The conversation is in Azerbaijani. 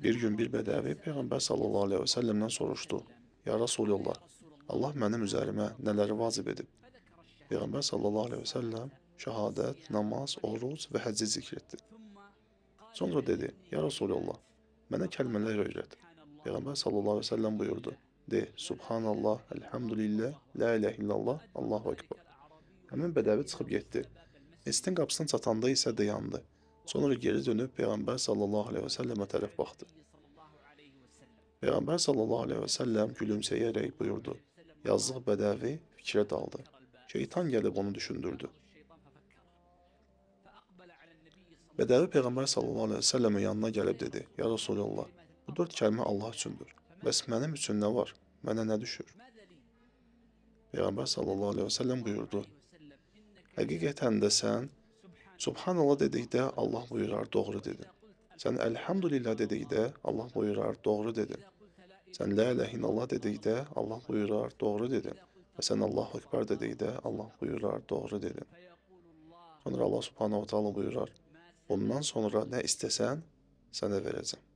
Bir gün bir bədəvi Peyğəmbər sallallahu əleyhi və səlləmdən soruşdu: "Ya Rasulullah, Allah mənim üzərimə nələri vacib edib?" Peyğəmbər sallallahu əleyhi və səlləm şəhadət, namaz, oruc və həcci zikr etdi. Sonra dedi: "Ya Rasulullah, mənə kəlmələr öyrət." Peyğəmbər sallallahu əleyhi və səlləm buyurdu: "De, Subhanallah, elhamdülillah, la ilahe illallah, Allahu ekber." Həmin bədəvi çıxıb getdi. Məscidin qapısına çatanda isə dayandı. Sonra geri dönüb Peyğəmbər sallallahu əleyhi və səlləmə tərəf baxdı. Peyğəmbər sallallahu əleyhi və səlləm gülümsəyərək buyurdu: "Yazıq bədəvi fikrə daldı. Şeytan gəlib onu düşündürdü." Bədəvi Peyğəmbər sallallahu əleyhi və səlləmin yanına gəlib dedi: "Ya Rasulullah, bu dörd kəlmə Allah üçündür. Bəs mənim üçün nə var? Mənə nə düşür?" Peyğəmbər sallallahu əleyhi və səlləm buyurdu: "Həqiqətən də sən Subhanallah dedikdə Allah buyurar, doğru dedin. Sən Elhamdülillah dedikdə Allah buyurar, doğru dedin. Sən La ilahe illallah dedikdə Allah buyurar, doğru dedin. Və sən Allahu Ekber dedikdə Allah buyurar, doğru dedin." Sonra Allah Subhanahu taala buyurar: "Bundan sonra nə istəsən, sənə verəcəm."